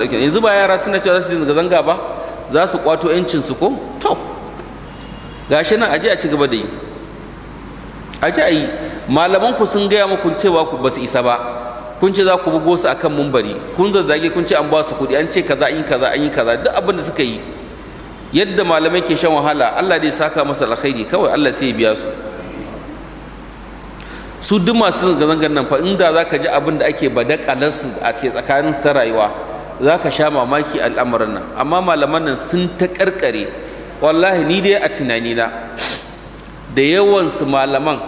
Ɗauke yanzu ba yara suna cewa za su zanga-zanga ba, za su kwato 'yancinsu ko? To gashi nan aje a ci gaba da yi, aje a yi. Malaman ku sun gaya muku cewa ku basu isa ba, kun ce za ku bugo su akan mumbari, kun zazzage, kun ce an ba su kuɗi, an ce kaza, an yi kaza, an yi kaza. Duk abin da suka yi, yadda malamai ke shan wahala, Allah dai saka masa alkhairi kawai, Allah sai ya biya su. Su duk masu zanga-zangar nan fa, inda za ka ji abin da ake badakalarsu a tsakanin su ta rayuwa, za ka sha mamaki al'amuran nan. Amma malaman nan sun ta karkare. Wallahi ni dai a tunanina, da yawansu malaman,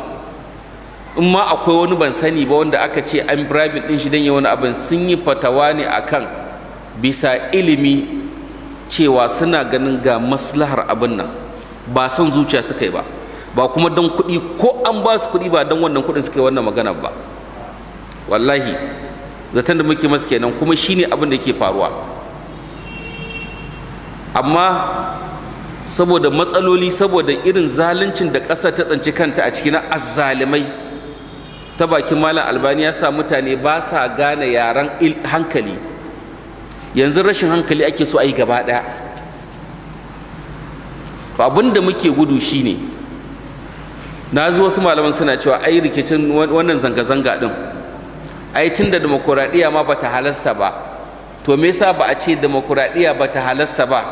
in ma akwai wani ban sani ba wanda aka ce an bribing din shi don yi wani abin, sun yi fatawa ne akan bisa ilimi cewa suna ganin ga maslahar abin nan, ba son zuciya suka yi ba, ba kuma don kuɗi ko an ba su kuɗi, ba don wannan kuɗin suka yi wannan magana ba. Wallahi zaton da muke masu kenan, kuma shine abin da ke faruwa. Amma saboda matsaloli, saboda irin zaluncin da ƙasar ta tsanci kanta a cikin azzalimai, ta bakin Malam Albani, ya sa mutane ba sa gane yaren hankali. Yanzu rashin hankali ake so a yi gaba ɗaya. Abin da muke gudu shine, na ji wasu malaman suna cewa ai rikicin wannan zanga-zanga ɗin, ai tun da demokuraɗiyya ma bata halasta ba, to me yasa ba a ce demokuraɗiyya bata halasta ba,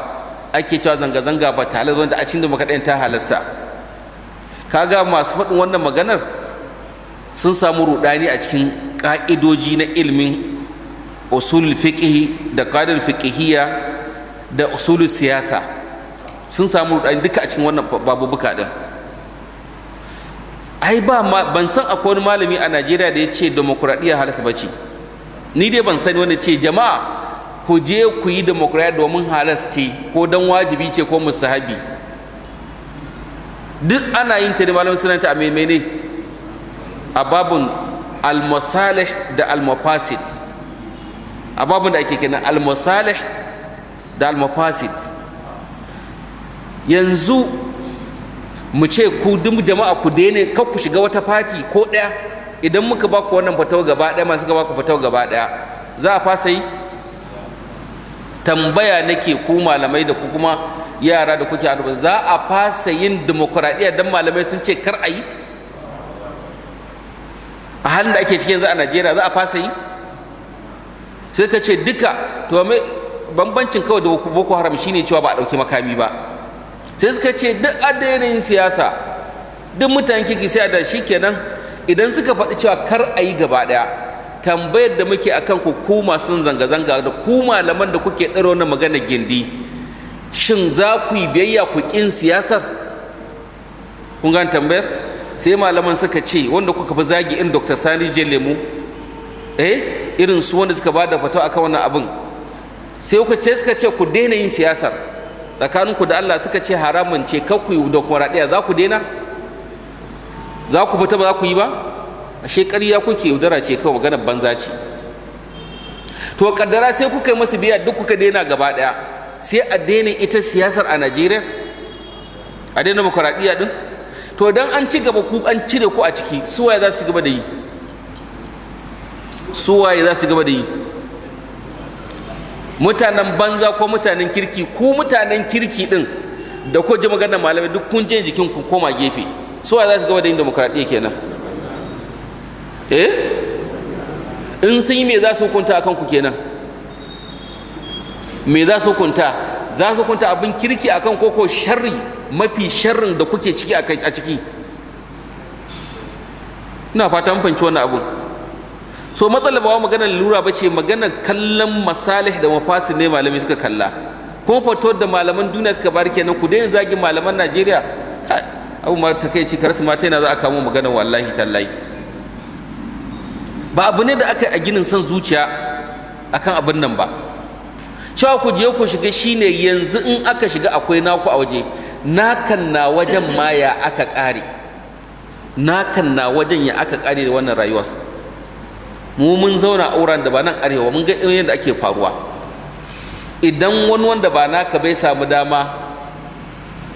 ake cewa zanga-zanga bata halasta, wanda a cikin demokuraɗiyya ta halasta? Kaga masu faɗin wannan maganar sun samu rudani a cikin ƙa'idoji na ilimin usul fiqh da qadir fiqhiyya da usul siyasa. Sun samu rudani duka a cikin wannan babubuka din. Ai ba ban san akwai wani malami a Najeriya da ya ce demokuraɗiyya halasta ba ce. Ni dai ban sani wanda ce jama'a ku je ku yi demokuraɗiyya domin halas ce, ko don wajibi ce, ko musahabi. Duk ana yin ta ne, malamin suna ta a mene a babun almasalih da almafasid, a babun da ake kenan almasalih da almafasid. Yanzu mu ce ku duk jama'a ku daina, kar ku shiga wata fati ko ɗaya. Idan muka ba ku wannan fatawa gaba ɗaya, masu ba ku fatawa gaba ɗaya, za a fasa yi? Tambaya nake, ku malamai da ku kuma yara da kuke annoba, za a fasa yin dimokuraɗiyya don malamai sun ce kar a yi? A halin da ake cikin yanzu a Najeriya, za a fasa yi? Sai ka ce duka. To mai bambancin kawai da Boko Haram shine cewa ba a ɗauki makami ba. Sai suka ce duk a daina yin siyasa, duk mutanen kirki sai a da shi kenan. Idan suka faɗi cewa kar a yi gaba ɗaya, tambayar da muke akan ku, ku masu zanga-zanga da ku malaman da kuke ɗara wannan magana gindi, shin za ku yi biyayya ku ƙin siyasar? Kun gane tambayar? Sai malaman suka ce, wanda kuka fi zagi irin Dr. Sani Lemu, irin su wanda suka ba da fatawa akan wannan abin, sai kuka ce, suka ce ku daina yin siyasar tsakaninku da Allah, suka ce haramun ce, kar ku yi demokuraɗiyya, za ku daina? Za ku fita ba za ku yi ba? Ashe ƙarya kuke, yaudara ce kawai, maganar banza ce. To kaddara sai kuka yi masu biya, duk kuka daina gaba ɗaya, sai a daina ita siyasar a Najeriya, a daina demokuraɗiyya ɗin. To dan an ci gaba, ku an cire ku a ciki, su waye za su gaba da yi? Su waye za su gaba da yi? Mutanen banza ko mutanen kirki? Ku mutanen kirki din da ko ji maganar malamai, duk kun je jikin ku koma gefe, su waye za su gaba da yin demokradiyya kenan? In sun yi, me za su hukunta akan ku kenan? Me za su hukunta? Za su hukunta abin kirki akan koko sharri, mafi sharrin da kuke ciki a ciki? Ina fata mun fahimci wannan abun. So matsalar ba maganar lura ba ce, maganar kallon masalih da mafasid ne malami suka kalla, kuma fatowar da malaman duniya suka bari kenan. Ku daina zagin malaman Najeriya. Abu ma ta kai shi karsu mata yana za a kamo maganar. Wallahi tallahi ba abu ne da aka yi a ginin son zuciya akan abin nan ba. Cewa ku je ku shiga shine yanzu in aka shiga akwai naku a waje, nakan na wajen ma ya aka ƙare, nakan na wajen ya aka ƙare da wannan rayuwar. Mu mun zauna a wuran da ba nan arewa, mun ga irin yadda ake faruwa. Idan wani wanda ba naka bai samu dama,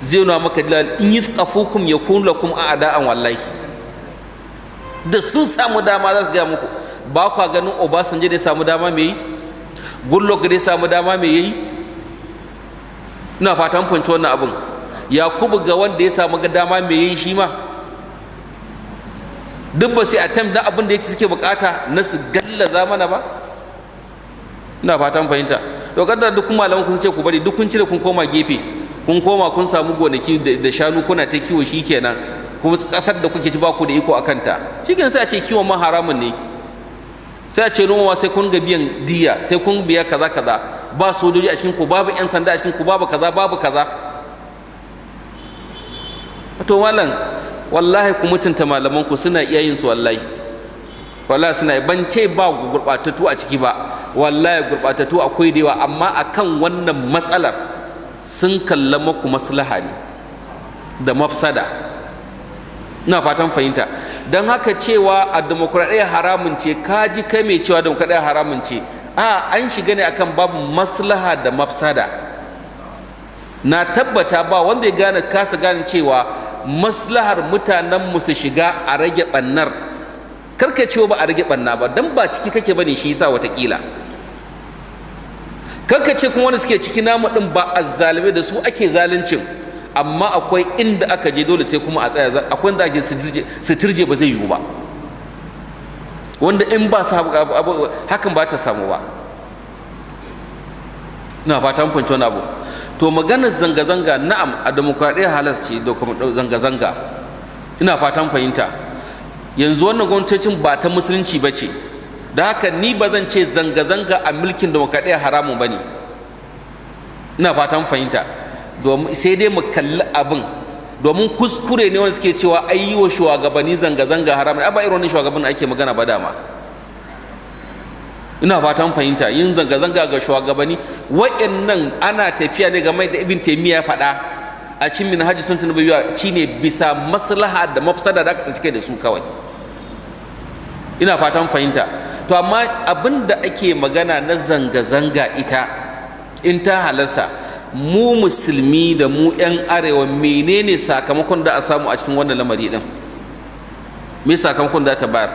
zai nuna maka dalal in yafqafukum yakun lakum a'da'an. Wallahi da sun samu dama za su gaya muku. Ba kwa ganin Obasanjo da ya samu dama me yi? Goodluck da ya samu dama me yayi? Ina fatan fahimci wannan abin. Yakubu ga wanda ya samu dama me yayi shi ma? Duk ba sai attempt na abin da yake suke bukata na su gallaza mana ba. Ina fatan fahimta. To kaddara duk malaman kun ce ku bari, duk kun cire kun koma gefe, kun koma kun samu gonaki da shanu kuna ta kiwo, shikenan kuma kasar da kuke ci ba ku da iko akan ta, shikenan sai a ce kiwon ma haramun ne, sai a ce noma sai kun ga biyan diya, sai kun biya kaza kaza, ba sojoji a cikin ku, babu yan sanda a cikin ku, babu kaza babu kaza. To malam, wallahi ku mutunta malaman ku, suna iya yin su, wallahi wallahi suna. Ban ce ba gurɓatattu a ciki ba, wallahi gurɓatattu akwai da yawa, amma akan wannan matsalar sun kalla maku maslaha ne da mafsada. Ina fatan fahimta. Don haka cewa a demokuraɗiyya haramun ce, ka ji kai mai cewa demokuraɗiyya haramun ce, a an shiga ne akan babu maslaha da mafsada. Na tabbata ba wanda ya gane kasa gane cewa maslahar mutanen mu su shiga a rage ɓannar. Karka cewa ba a rage ɓanna ba dan ba ciki kake bane, shi yasa watakila karka ce kuma wanda suke ciki namu din ba azzalime da su ake zaluncin, amma akwai inda aka je dole sai kuma a tsaya, akwai inda ake su turje ba zai yiwu ba, wanda in ba su hakan ba ta samu ba. Ina fatan fahimci wani abu. To maganar zanga-zanga, na'am, a demokradiyyar halas ce zanga-zanga, ina fatan fahimta. Yanzu wannan gwamnatocin ba ta musulunci ba ce, da haka ni ba zan ce zanga-zanga a mulkin demokradiyyar haramun ba ne, ina fatan fahimta. Domin sai dai mu kalli abin, domin kuskure ne wanda suke cewa ai yi wa shugabanni zanga-zanga haramun, ai ba irin wannan shugaban ake magana ba dama. Ina fatan fahimta. Yin zanga-zanga ga shugabanni wa'annan ana tafiya ne game da Ibn Taymiyyah ya faɗa a cikin Minhaj Sunnah Nabawiyya, shine bisa maslaha da mafsada da aka tsinci kai da su kawai. Ina fatan fahimta. To amma abin da ake magana na zanga-zanga ita in ta halarsa, mu musulmi da mu 'yan arewa, menene sakamakon da a samu a cikin wannan lamari din? Me sakamakon da ta bayar?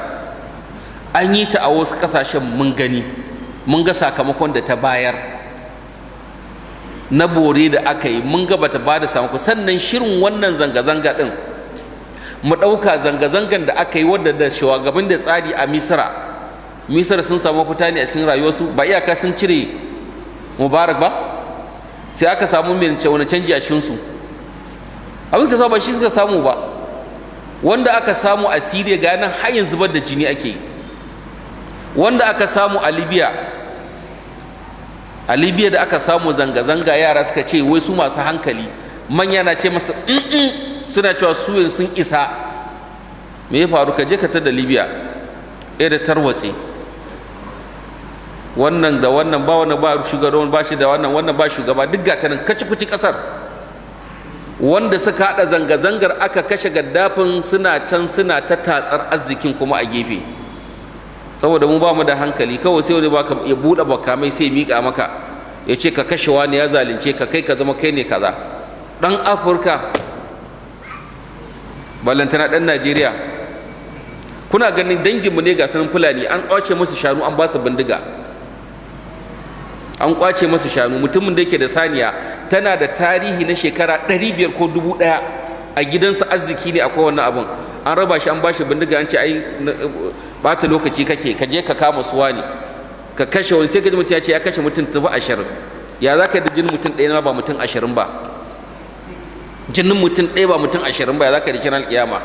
An yi ta a wasu kasashen, mun gani, mun ga sakamakon da ta bayar na bore da aka yi, mun ga bata bada sakamako. Sannan shirin wannan zanga-zanga din, mu ɗauka zanga-zangan da aka yi wadda da shugaban da tsari a Misira, Misira sun samu mafita ne a cikin rayuwarsu, ba iyaka sun cire Mubarak ba, sai aka samu wani canji a cikinsu? Abin da ba shi suka samu ba. Wanda aka samu a Siriya ga nan har yanzu zubar da jini ake yi. Wanda aka samu a Libya, a Libya da aka samu zanga-zanga, yara suka ce wai su masu hankali, manya na ce masa suna cewa su yanzu sun isa. Me ya faru? Ka je ka tada Libya ɗaya da tarwatse, wannan da wannan ba, wannan ba shugaban ba shi da wannan, wannan ba shugaba, duk ga ta nan kaci kuci kasar. Wanda suka haɗa zanga-zangar aka kashe Gaddafin suna can suna ta tatsar arzikin kuma a gefe, saboda mu ba mu da hankali. Kawai sai wani baka ya buɗe makamai sai ya miƙa maka ya ce ka kashe wani ya zalunce ka, kai ka zama kai ne kaza. Ɗan Afirka, ballantana ɗan Najeriya, kuna ganin danginmu ne ga sanin Fulani, an ƙwace musu shanu an ba su bindiga, an ƙwace musu shanu. Mutumin da yake da saniya tana da tarihi na shekara 500 ko 1000 a gidansa, arziki ne akwai wannan abun, an raba shi an ba shi bindiga, an ce ai bata lokaci kake, ka je ka kama suwa ne ka kashe wani. Sai ka ji mutum ya ce ya kashe mutum tafi 20. Ya za ka da jinin mutum ɗaya ba mutum 20 ba? Jinin mutum ɗaya ba mutum 20 ba, ya za ka da shi ranar kiyama?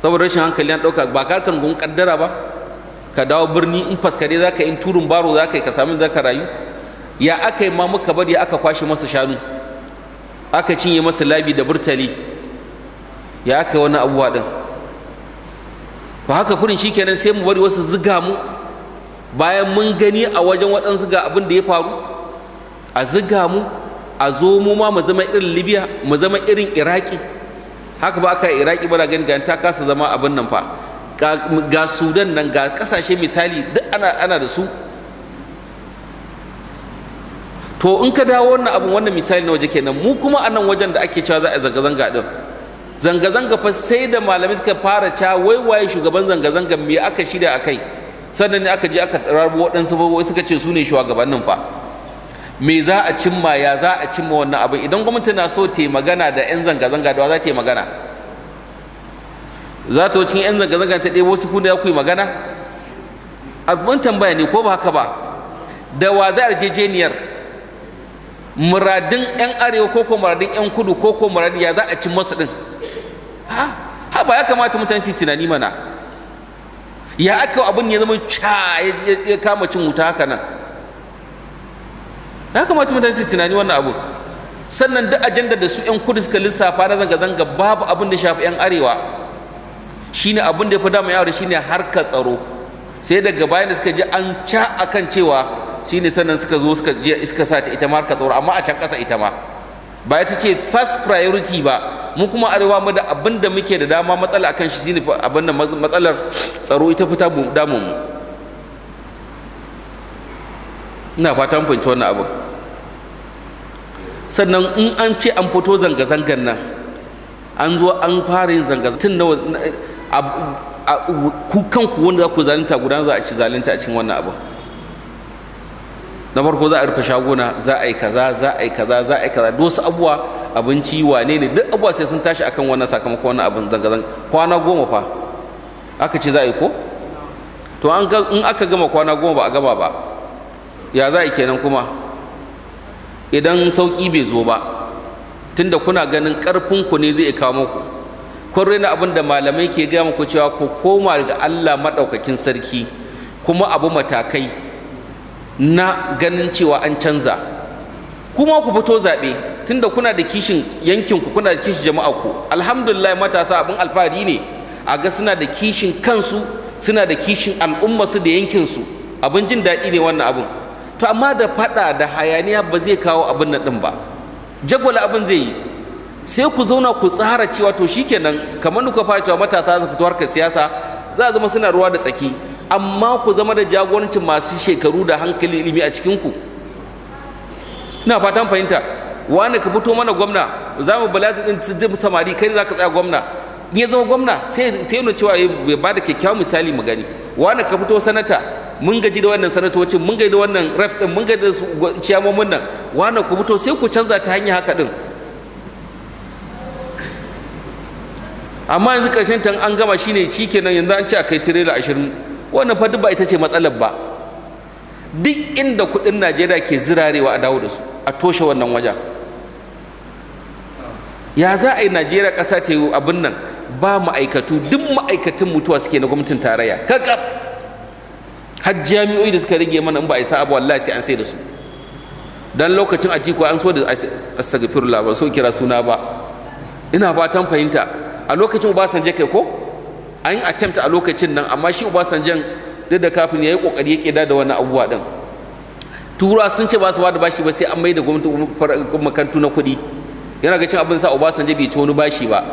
Saboda rashin hankali an ɗauka ba ka kan gun kaddara ba. Ka dawo birni, in faskare za ka yi, in turin baro za ka yi, ka sami za ka rayu. Ya aka yi ma muka bari aka kwashe masa shanu, aka cinye masa labi da burtali? Ya aka yi wani abubuwa ɗin? Ba haka kurin shikenan sai mu bari wasu ziga mu, bayan mun gani a wajen waɗansu ga abin da ya faru, a ziga mu a zo mu ma mu zama irin Libya, mu zama irin Iraki. Haka ba aka yi Iraki ba, gani ga ta kasa zama abin nan fa, ga Sudan nan, ga ƙasashe misali duk ana da su. To in ka dawo wannan abin, wannan misali na waje kenan. Mu kuma a nan wajen da ake cewa za a zanga-zanga din, zanga-zanga fa sai da malamai suka fara cewa wai waye shugaban zanga-zanga, me aka shirya a kai? Sannan ne aka je aka rarrabo waɗansu babuwa suka ce su ne shugabannin fa. Me za a cimma, ya za a cimma wannan abin? Idan gwamnati na so ta yi magana da 'yan zanga-zanga, da wa za ta yi magana? Za ta cikin 'yan zanga-zanga ta ɗebo su kuna ku yi magana? Abin tambaya ne, ko ba haka ba? Da wa za a yarjejeniyar? Muradin 'yan arewa ko ko muradin 'yan kudu ko ko muradin, ya za a cin masu ɗin? Ha ba ya kamata mutane su yi tunani mana. Ya aka abin ya zama ca ya kama cin wuta haka nan? Ya kamata mutane su tunani wannan abu. Sannan duk ajandar da su 'yan kudu suka lissafa na zanga-zanga, babu abin da shafi 'yan arewa. Shine abin da ya fi damun yaro shine harkar tsaro. Sai daga bayan da suka ji an ca akan cewa shine, sannan suka zo suka je suka sa ta ita ma harkar tsaro, amma a can ƙasa ita ma ba ita ce first priority ba. Mu kuma arewa mu da abin da muke da dama matsala akan shi shine abin da matsalar tsaro ita fita damun mu. Ina fatan fahimci wannan abin. Sannan in an ce an fito zanga-zangan nan, an zo an fara yin zanga tun nawa ku kanku wanda za ku zalunta guda za a ci zalunta a cikin wannan abin. Na farko za a rufe shaguna, za a yi kaza, za a yi kaza, za a yi kaza, duk wasu abubuwa, abinci wane ne, duk abubuwa sai sun tashi akan wannan sakamakon wannan abin zanga-zanga. Kwana 10 fa aka ce za a yi ko? To in aka gama kwana 10 ba a gama ba, ya za a yi kenan kuma? Idan sauƙi bai zo ba, tunda kuna ganin ƙarfinku ne zai kawo muku, kun raina abin da malamai ke gaya muku cewa ku koma ga Allah maɗaukakin sarki, kuma abu matakai na ganin cewa an canza. Kuma ku fito zaɓe, tunda kuna da kishin yankinku, kuna da kishin jama'a ku. Alhamdulillah, matasa abin alfahari ne a ga suna da kishin kansu, suna da kishin al'ummarsu da yankinsu. Abin jin daɗi ne wannan abin. To amma da faɗa da hayaniya ba zai kawo abin nan ɗin ba, jagwala abin zai yi. Sai ku zauna ku tsara cewa to shikenan, kamar kuka fara cewa matasa za su fito harkar siyasa, za a zama suna ruwa da tsaki, amma ku zama da jagorancin masu shekaru da hankali, ilimi a cikinku. Ina fatan fahimta. Wani ka fito mana gwamna, za mu bala ɗin samari, kai za ka tsaya gwamna. In ya zama gwamna sai nuna cewa ya ba da kyakkyawan misali mu gani. Wani ka fito sanata, mun gaji da wannan sanatocin, mun gaji da wannan ref ɗin, mun gaji da ciyamomin nan, wani ku fito, sai ku canza ta hanya haka ɗin. Amma yanzu ƙarshen tan an gama shine shikenan, yanzu an ce a kai tirela 20. Wannan fa duk ba ita ce matsalar ba. Duk inda kuɗin Najeriya ke zirarewa a dawo da su, a toshe wannan wajen. Ya za a yi Najeriya ƙasa ta yi abin nan ba ma'aikatu, duk ma'aikatan mutuwa suke na gwamnatin tarayya kakaf. Har jami'o'i da suka rage mana in ba a isa abu wallahi sai an sai da su. Dan lokacin Atiku an so da astaghfirullah, ba so kira suna ba, ina fatan fahimta. A lokacin Obasanjo kai ko an yi attempt a lokacin nan, amma shi Obasanjo duk da kafin ya yi kokari ya keda da wannan abubuwa din. Tura sun ce ba su ba da bashi ba sai an mai da gwamnati makarantu na kuɗi. Yana ga cin abin sa Obasanjo bai ci wani bashi ba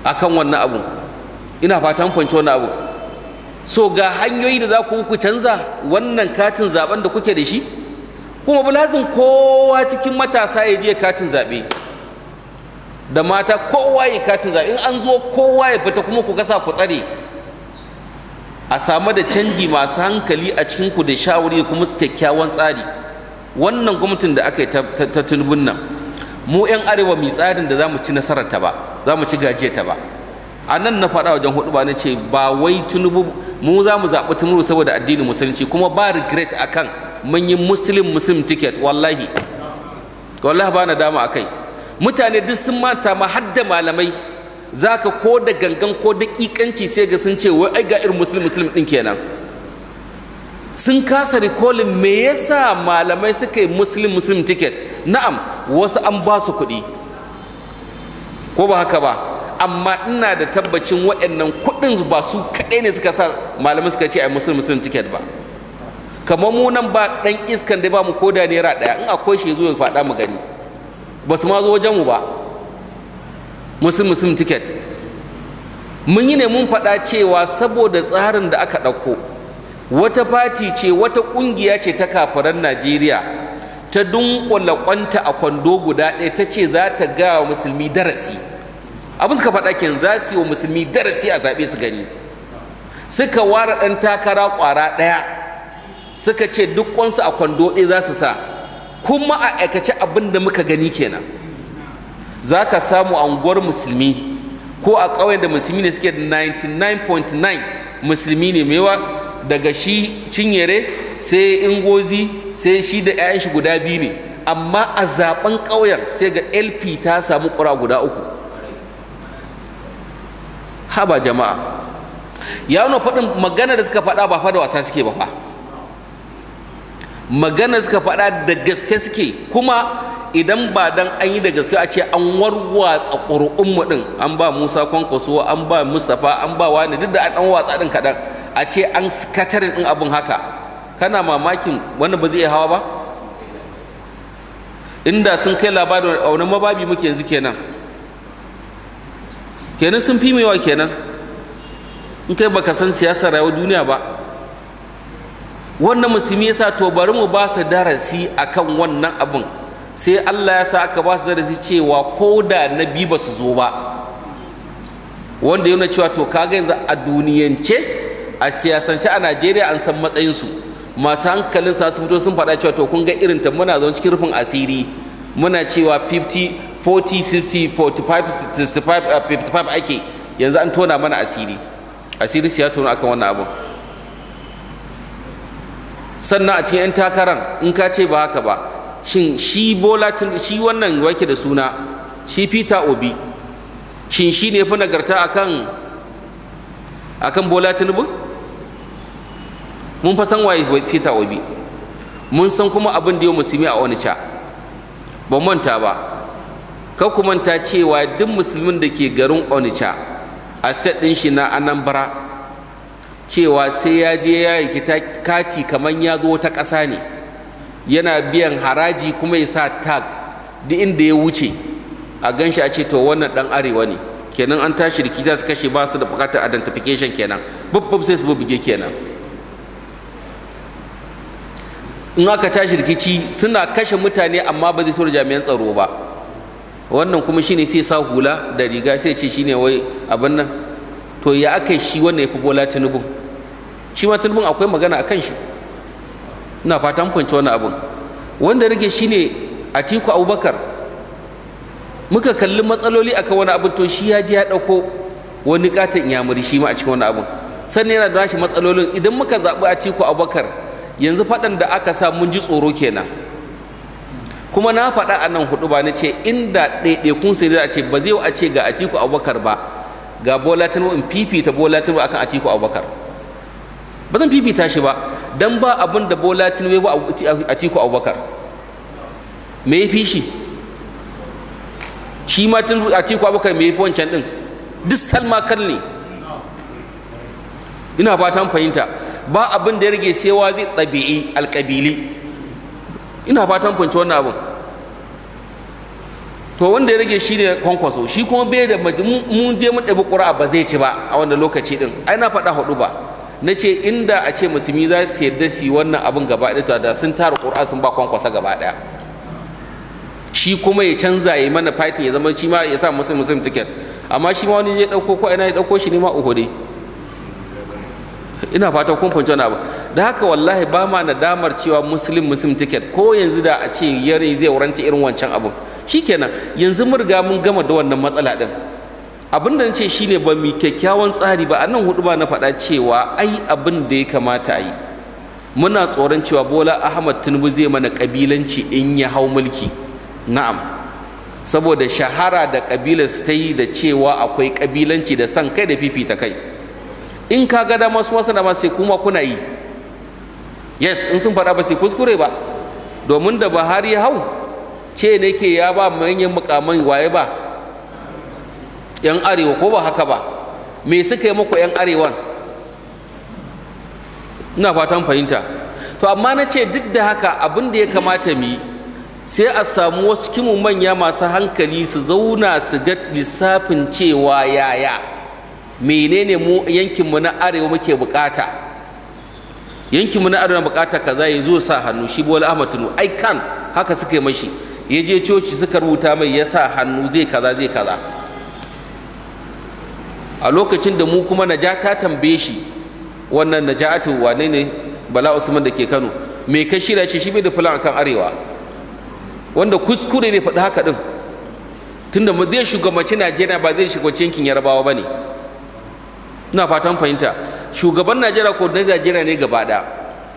akan wannan abu. Ina fatan fahimci wannan abu. So ga hanyoyi da za ku canza wannan katin zaben da kuke da shi. Kuma bulazin kowa cikin matasa ya je katin zaɓe, da mata kowa ya katin zaɓe. In an zo kowa ya fita, kuma ku kasa ku tsare, a samu da canji masu hankali a cikin ku da shawari kuma su kyakkyawan tsari. Wannan gwamnatin da aka yi ta Tinubun nan, mu 'yan arewa mai tsarin da za mu ci nasarar ta ba, za mu ci gajiyar ta ba. A nan na faɗa wajen hudu ba, na ce ba wai Tinubu mu za mu zaɓi Tinubu saboda addinin musulunci, kuma ba regret akan mun yi muslim muslim ticket. Wallahi wallahi ba na dama akai. Mutane duk sun manta ma, har da malamai zaka ko da gangan ko da ƙiƙanci sai ga sun ce wai ai ga irin muslim muslim ɗin kenan. Sun kasa recalling me yasa malamai suka yi muslim muslim ticket. Na'am, wasu an ba su kuɗi ko ba haka ba, amma ina da tabbacin waɗannan kuɗin ba su kaɗai ne suka sa malamai suka ce ai muslim muslim ticket ba. Kamar mu nan ba ɗan iskan da ba mu ko da naira ɗaya, in akwai shi zo ya faɗa mu gani, ba su ma zo wajen mu ba. Muslim muslim ticket mun yi ne mun faɗa cewa saboda tsarin da aka ɗauko, wata fati ce, wata ƙungiya ce ta kafiran Najeriya ta dunkula kwanta a kwando guda ɗaya, ta ce za ta ga wa musulmi darasi. Abin suka faɗa kenan, za su yi wa musulmi darasi a zaɓe su gani. Suka ware ɗan takara ƙwara ɗaya, suka ce duk kwansu a kwando ɗaya za su sa. Kuma a aikace abin da muka gani kenan. Za ka samu anguwar musulmi ko a ƙauyen da musulmi ne suke 99.9 musulmi ne, mewa daga shi Cinyere sai Ingozi sai shi da 'ya'yan shi guda biyu ne, amma a zaben ƙauyen sai ga LP ta samu ƙura guda 3. Haba jama'a, ya wani faɗin magana da suka faɗa ba fa da wasa suke ba fa, magana suka faɗa da gaske suke. Kuma idan ba dan an yi da gaske a ce an warwatsa ƙuri'unmu ɗin, an ba Musa Kwankwaso, an ba Mustapha, an ba wani, duk da an ɗan watsa ɗin kaɗan, a ce an skatarin ɗin abin haka, kana mamakin wani ba zai iya hawa ba? Inda sun kai labarin a wani mababi muke yanzu kenan, kenan sun fi yawa kenan. In kai baka san siyasar rayuwar duniya ba, wannan musulmi yasa to bari mu ba su darasi akan wannan abin. Sai Allah ya sa aka ba su darasi cewa ko da na bi ba su zo ba, wanda yana cewa to kaga yanzu a duniyance a siyasance a Najeriya an san matsayinsu, masu hankalin sa su fito sun faɗa cewa to kun ga irin ta muna zaune cikin rufin asiri, muna cewa 50 40 60 45 65 55 ake, yanzu an tona mana asiri, asiri siya tona akan wannan abun. Sannan a cikin 'yan takaran in ka ce ba haka ba, shin shi Bola, shi wannan wake da suna shi Peter Obi, shin shi ne fi nagarta akan akan Bola Tinubu? Mun fa san waye Peter Obi, mun san kuma abin da yau musulmi a Onitsha, ba manta ba. Kar ku manta cewa duk musulmin da ke garin Onitsha a set ɗin shi na Anambra cewa sai ya je ya yi kati kamar ya zo wata ƙasa ne, yana biyan haraji kuma ya sa tag duk inda ya wuce a gan shi a ce to wannan ɗan arewa ne kenan. An tashi rikici za su kashe, ba su da buƙatar identification kenan, bub sai su bubbuge kenan. In aka tashi rikici suna kashe mutane amma ba zai tura jami'an tsaro ba. Wannan kuma shine sai sa hula da riga sai ce shine wai abin nan. To ya aka shi wannan ya fi Bola Tinubu? Shi ma Tinubu akwai magana akan shi. Ina fatan fahimci wannan abin. Wanda rage shine Atiku Abubakar. Muka kalli matsaloli akan wani abin, to shi ya je ya ɗauko wani katon inyamuri shi ma a cikin wani abin, sannan yana da nashi matsalolin. Idan muka zaɓi Atiku Abubakar yanzu faɗan da aka sa mun ji tsoro kenan. Kuma na faɗa a nan hudu ba, na ce inda ɗaiɗaikun sai za a ce ba zai a ce ga Atiku Abubakar ba ga Bola Tinubu, in fifita Bola Tinubu akan Atiku Abubakar, ba zan fifita shi ba, dan ba abin da Bola Tinubu ba Atiku Abubakar me ya fi shi? Shi ma Tinubu Atiku Abubakar me ya fi wancan ɗin? Duk salma kan ne. Ina fatan fahimta. Ba abin da ya rage sai wa zai ɗabi'i alƙabili. Ina fatan fahimci wannan abin. To wanda ya rage shi ne Kwankwaso, shi kuma bai da mun je mun ɗabi ƙuri'a ba zai ci ba a wannan lokaci ɗin. Ai na faɗa huɗu ba, na ce inda a ce musulmi za su yarda su yi wannan abin gaba ɗaya, to da sun tara ƙuri'a sun ba Kwankwaso gaba ɗaya, shi kuma ya canza ya mana fighting ya zama shi ma ya sa muslim muslim ticket. Amma shi ma wani ya ɗauko ko ina ya ɗauko shi ne ma uku dai. Ina fatan kun fahimci wannan abu. Da haka wallahi ba ma nadamar cewa muslim muslim ticket, ko yanzu da a ce yare zai waranta irin wancan abun, shikenan yanzu mun riga mun gama da wannan matsala din. Abin da nace shine ba mu kyakkyawan tsari ba. A nan hudu ba na faɗa cewa ai abin da ya kamata a yi, muna tsoron cewa Bola Ahmad Tinubu zai mana kabilanci in ya hau mulki. Na'am, saboda shahara da kabilar su ta yi da cewa akwai kabilanci da san kai da fifita kai. In ka ga dama su wasu dama sai kuma kuna yi. Yes, in sun faɗa ba sai kuskure ba, domin da Buhari ya hau ce ne ke ya ba manyan mukaman waye ba yan arewa, ko ba haka ba? Me suka yi muku yan arewan? Ina fatan fahimta. To amma na ce duk da haka abin da ya kamata mu yi, sai a samu wasu kimu manya masu hankali su zauna su ga lissafin cewa yaya menene mu yankinmu na arewa muke bukata. Yankinmu na arewa bukata kaza, ya zo sa hannu shi Bola Ahmad Tinubu. Ai kan haka suka yi mashi, ya je coci suka rubuta mai ya sa hannu zai kaza zai kaza. A lokacin da mu kuma Naja ta tambaye shi Wannan Naja'atu wane ne, Bala Usman da ke Kano, me ka shirya? Ce shi bai da plan akan arewa, wanda kuskure ne faɗi haka ɗin, tunda zai shugabanci Najeriya ba zai shugabanci yankin Yarbawa ba ne. Ina fatan fahimta. Shugaban Najeriya ko na Najeriya ne gaba ɗaya.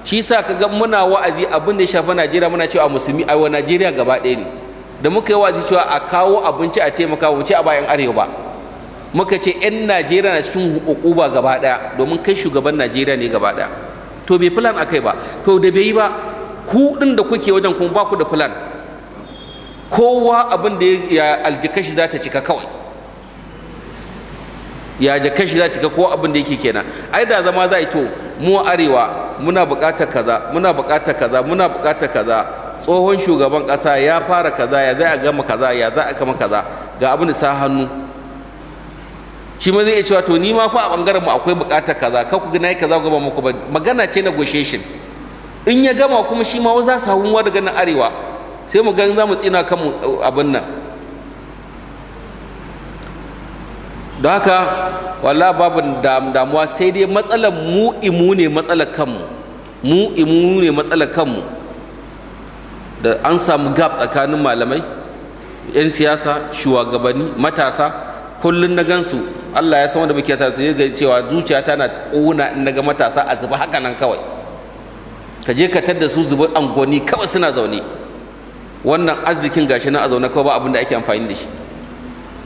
Shi sa ka ga muna wa'azi abin da ya shafi Najeriya, muna cewa musulmi ai wa Najeriya gaba ɗaya ne. Da muka yi wa'azi cewa a kawo abinci a taimaka, mu ce a bayan arewa ba, muka ce 'yan Najeriya na cikin hukuba gaba ɗaya, domin kai shugaban Najeriya ne gaba ɗaya. To bai plan akai ba. To da bai yi ba, ku ɗin da kuke wajen kuma ba ku da plan. Kowa abin da ya aljikashi za ta cika kawai, ya jakashi za cika ko abin da yake kenan. Ai da zama za a yi, to mu arewa muna buƙatar kaza, muna buƙatar kaza, muna buƙatar kaza, tsohon shugaban ƙasa ya fara kaza, ya za a gama kaza, ya za a gama kaza, ga abin da sa hannu. Shi ma zai iya cewa to ni ma fa a bangaren mu akwai buƙatar kaza, ka ku ga nayi kaza gaba muku ba. Magana ce negotiation. In ya gama kuma shi ma za su hawo daga nan arewa, sai mu gan za mu tsina kanmu abin nan. Don haka walla babu damuwa, sai dai matsalar mu imu ne, matsalar kanmu, mu imu ne matsalar kanmu. Da an samu gap tsakanin malamai, 'yan siyasa, shugabanni, matasa. Kullum na gansu, Allah ya san wanda muke tare, sai ga cewa zuciya tana ƙona in naga matasa a zuba haka nan kawai. Ka je ka tadda su zuba angoni kawai suna zaune. Wannan arzikin gashi nan a zaune kawai, ba abin da ake amfani da shi.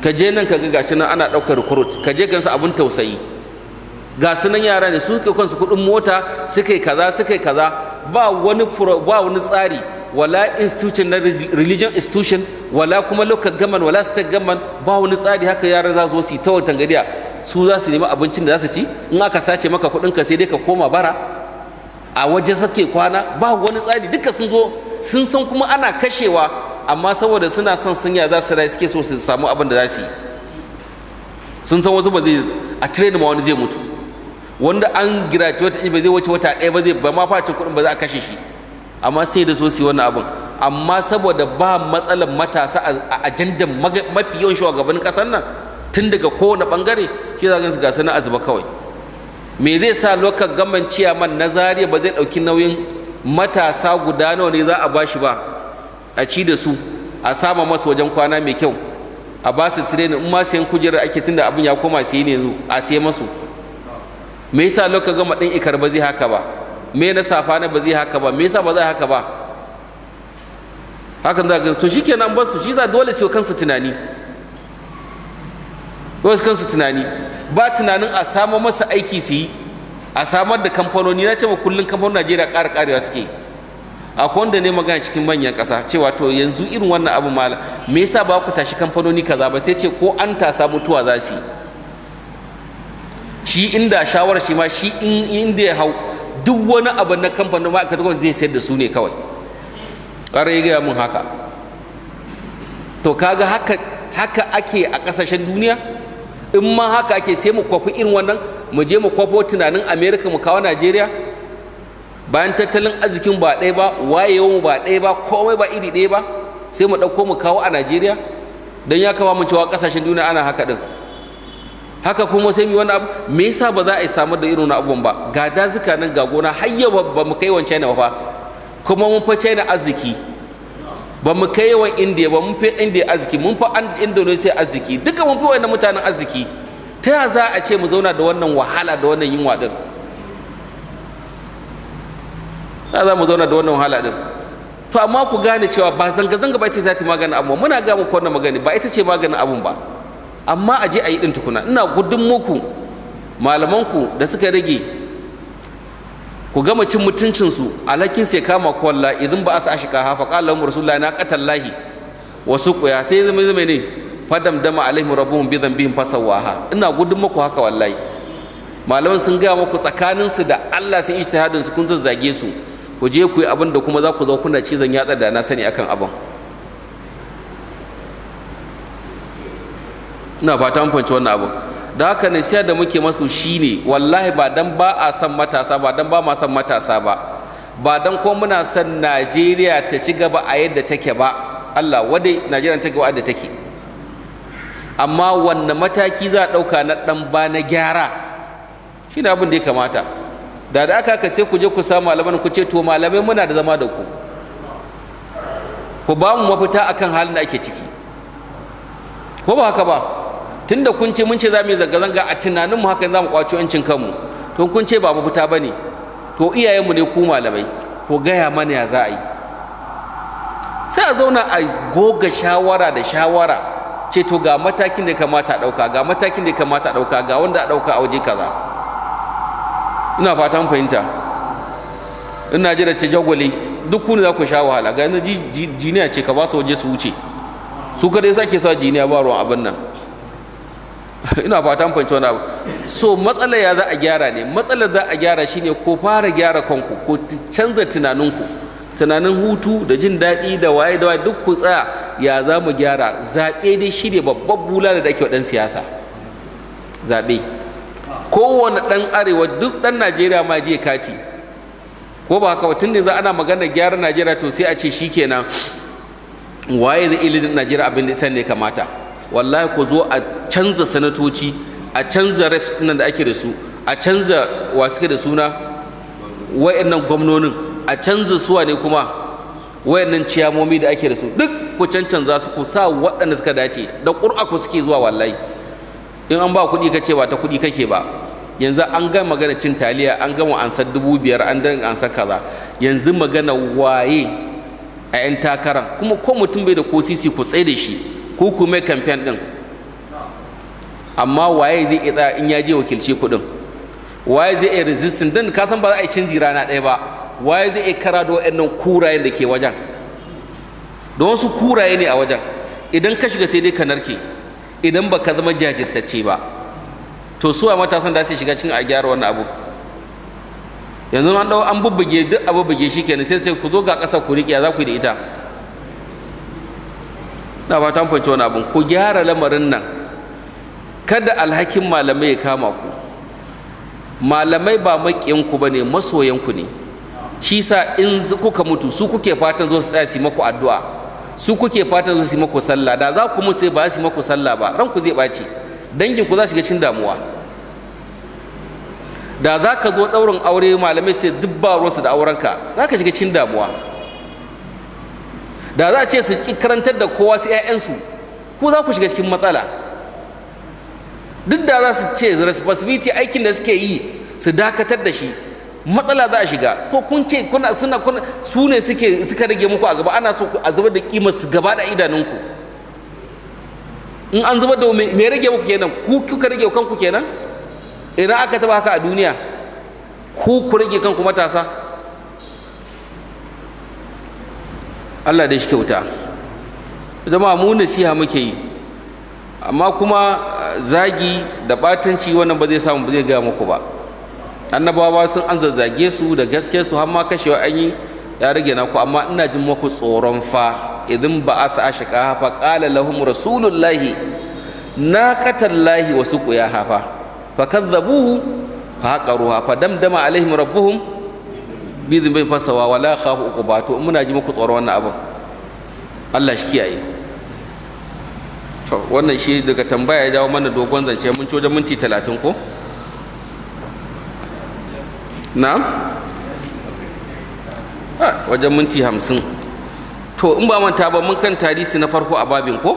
Ka je nan ka ga gashi nan ana ɗaukar recruit, ka je gansu abin tausayi, ga su nan yara ne su suka kansu kuɗin mota, suka yi kaza, suka yi kaza, ba wani ba wani tsari, wala institution na religion institution, wala kuma local government, wala state government, ba wani tsari. Haka yaran za su zo su yi ta watan gariya, su za su nemi abincin da za su ci. In aka sace maka kuɗin ka, sai dai ka koma bara a waje suke kwana. Ba wani tsari. Duka sun zo sun san kuma ana kashewa, amma saboda suna son sun ya za su rayu, suke so su samu abin da za su yi. Sun san wasu ba zai a train ma, wani zai mutu, wanda an graduate ba zai wuce wata ɗaya ba, zai ba ma facin kuɗin ba, za a kashe shi, amma sai da so su yi wannan abin. Amma saboda ba matsalar matasa a ajandan mafi yawan shugabannin ƙasar nan tun daga kowane ɓangare, shi za su ga sana azuba kawai. Me zai sa local government chairman na Zaria ba zai ɗauki nauyin matasa guda nawa ne za a bashi ba, a ci da su, a sama masu wajen kwana mai kyau, a ba su training, in ma sayan kujerar ake, tunda abin ya koma siye ne yanzu, a siye masu? Me yasa local government ɗin Ikar ba zai haka ba? Me na Safa na ba zai haka ba? Me yasa ba zai haka ba? Hakan za ga to shikenan ba su. Shi za dole su kansu tunani, dole su kansu tunani. Ba tunanin a samo masa aiki su yi, a samar da kamfanoni. Na ce ma kullum kamfanonin Najeriya ƙara ƙarewa suke. Akwai wanda ne magana cikin manyan ƙasa cewa to yanzu irin wannan abu mala, me yasa ba ku tashi kamfanoni kaza ba? Sai ce ko an tasa mutuwa za su yi. Shi inda shawarar shi ma, shi inda ya hau, duk wani abu na kamfanin ma'aikatan gwamnati zai sayar da su ne kawai. Ƙarar ya gaya mun haka. To kaga haka haka ake a ƙasashen duniya. In ma haka ake, sai mu kwafi irin wannan, mu je mu kwafo tunanin America mu kawo Najeriya, bayan tattalin arzikin ba ɗaya ba, wayewa ba ɗaya ba, komai ba iri ɗaya ba, sai mu ɗauko mu kawo a Najeriya. Don ya kama mu cewa ƙasashen duniya ana haka ɗin. Haka kuma sai mu wani abu. Me yasa ba za a samar da irin abubuwan ba? Ga dazuka nan, ga gona, har yau ba mu kai yawan China ba, kuma mun fa China arziki. Ba mu kai yawan India ba, mun fi India arziki, mun fi Indonesia arziki, duka mun fi wannan mutanen arziki. Ta ya za a ce mu zauna da wannan wahala, da wannan yunwa din? Ta za mu zauna da wannan wahala din? To amma ku gane cewa ba zanga-zanga ba ita za ta maganin abu. Muna ga muku wannan magani, ba ita ce maganin abun ba, amma a je a yi din tukuna. Ina gudun muku malamanku da suka rage, ku gama cin mutuncinsu, alhakin sai kama ku. Wallahi idan ba a sa ashika hafa qala lahum rasulullahi na qatallahi wa suqiya, sai zama zama ne fadam dama alaihim rabbuhum bi dhanbihim fasawaha. Ina gudun muku haka. Wallahi malaman sun gaya muku tsakaninsu da Allah, sun ijtihadin su, kun zazzage su. Ku je ku yi abin da kuma za ku zo kuna cizon yatsa da na sani akan abin. Ina fata mun fahimci wannan abin. Da haka nasiha da muke masu shine, wallahi ba dan ba a son matasa ba, dan ba ma son matasa ba, ba dan ko muna son Najeriya ta ci gaba a yadda take ba. Allah wadai Najeriya ta gaba a yadda take. Amma wanne mataki za a ɗauka na ɗan ba na gyara, shine abin da ya kamata. Da da aka haka sai ku je ku samu malaman, ku ce to malamai, muna da zama da ku, ku ba mu mafita akan halin da ake ciki. Ko ba haka ba? Tunda kun ce mun ce za mu yi zanga-zanga, a tunaninmu haka za mu kwaco 'yancin kanmu. To kun ce ba mafita ba ne. To iyayenmu ne ku malamai, ku gaya mana ya za a yi. Sai a zauna a goga shawara da shawara, ce to ga matakin da ya kamata a ɗauka, ga matakin da ya kamata a ɗauka, ga wanda a ɗauka a waje kaza. Ina fatan fahimta. Ina jira ta jagwale, duk ku ne za ku sha wahala. Ga yanzu jiniya ce ka ba su waje su wuce, su kadai sake sa jiniya, ba ruwan abin nan. Ina fatan fahimci wani abu. So matsala ya za a gyara ne? Matsalar za a gyara shine ko fara gyara kanku, ko canza tunaninku, tunanin hutu da jin daɗi da waye da waye, duk ku tsaya ya za mu gyara. Zaɓe dai shi ne babban bulala da ake wa ɗan siyasa. Zaɓe, kowane ɗan Arewa, duk ɗan Najeriya ma je kati, ko ba haka ba? Tun da za ana magana gyara Najeriya, to sai a ce shikenan, waye zai ilimin Najeriya abin da ne kamata? Wallahi ku zo a canza sanatoci, a canza reps nan da ake da su, a canza wa suke da suna wayannan gwamnonin, a canza suwa ne kuma wayannan ciyamomi da ake da su, duk ku cancanza su, ku sa waɗanda suka dace da ƙur'a ku suke zuwa. Wallahi in an ba kuɗi ka ce ba ta kuɗi kake ba. Yanzu an gama magana cin taliya, an gama ansar 5,000, an dan ansar kaza. Yanzu magana waye a 'yan takaran kuma, ko mutum bai da ko sisi, ku tsaye da shi, ko ku mai kamfen ɗin. Amma waye zai iya tsaya in ya je wakilci kuɗin? Waye zai iya resisting din? Ka san ba za a yi canji rana ɗaya ba. Waye zai iya kara da waɗannan kurayen da ke wajen? Don wasu kuraye ne a wajen, idan ka shiga sai dai ka narke idan ba ka zama jajirtacce ba. To su a matasan da su shiga cikin a gyara wannan abu? Yanzu an dau an bubbuge duk, a bubbuge shi kenan, sai ku zo ga ƙasa ku riƙe, za ku yi da ita? Na fatan fahimci wani abun. Ku gyara lamarin nan, kada alhakin malamai ya kama ku. Malamai ba maƙiyanku ba ne, masoyanku ne. Shi sa in kuka mutu, su kuke fatan zo su tsaya su yi maku addu'a, su kuke fatan zo su yi maku sallah. Da za ku mutu sai ba su yi maku sallah ba, ranku zai ɓaci, dangin ku za su shiga cikin damuwa. Da za ka zo ɗaurin aure, malamai sai duk ba ruwansu da aurenka, za ka shiga cikin damuwa. Da za a ce su ƙi karantar da kowa sai 'ya'yansu, ku za ku shiga cikin matsala. Duk da za su ce responsibility aikin da suke yi su dakatar da shi, matsala za a shiga. To kun ce kuna suna kuna su ne suke suka rage muku a gaba. Ana so a zubar da kimar su gaba da idanunku. In an zubar da, me rage muku kenan? Ku kuka rage kanku kenan. Idan aka taba haka a duniya, ku ku rage kanku matasa. Allah da shi kyauta. Jama'a, mu nasiha muke yi, amma kuma zagi da batanci wannan ba zai samu, ba zai gaya muku ba. Annabawa sun an zazzage su da gaske su, har ma kashewa an yi. Ya rage naku. Amma ina jin muku tsoron fa idan ba a sa ashqa fa qala lahum rasulullahi naqatallahi wa suqiyaha fa fakazzabuhu fa aqaruha fa damdama alaihim rabbuhum bi dhanbihim fasawa wala khafu uquba. To muna ji muku tsoron wannan abin. Allah shi kiyaye. To wannan shi daga tambaya ya jawo mana dogon zance, mun ci wajen minti 30 ko na wajen minti 50. To in ba manta ba, mun kan hadisi na farko a babin ko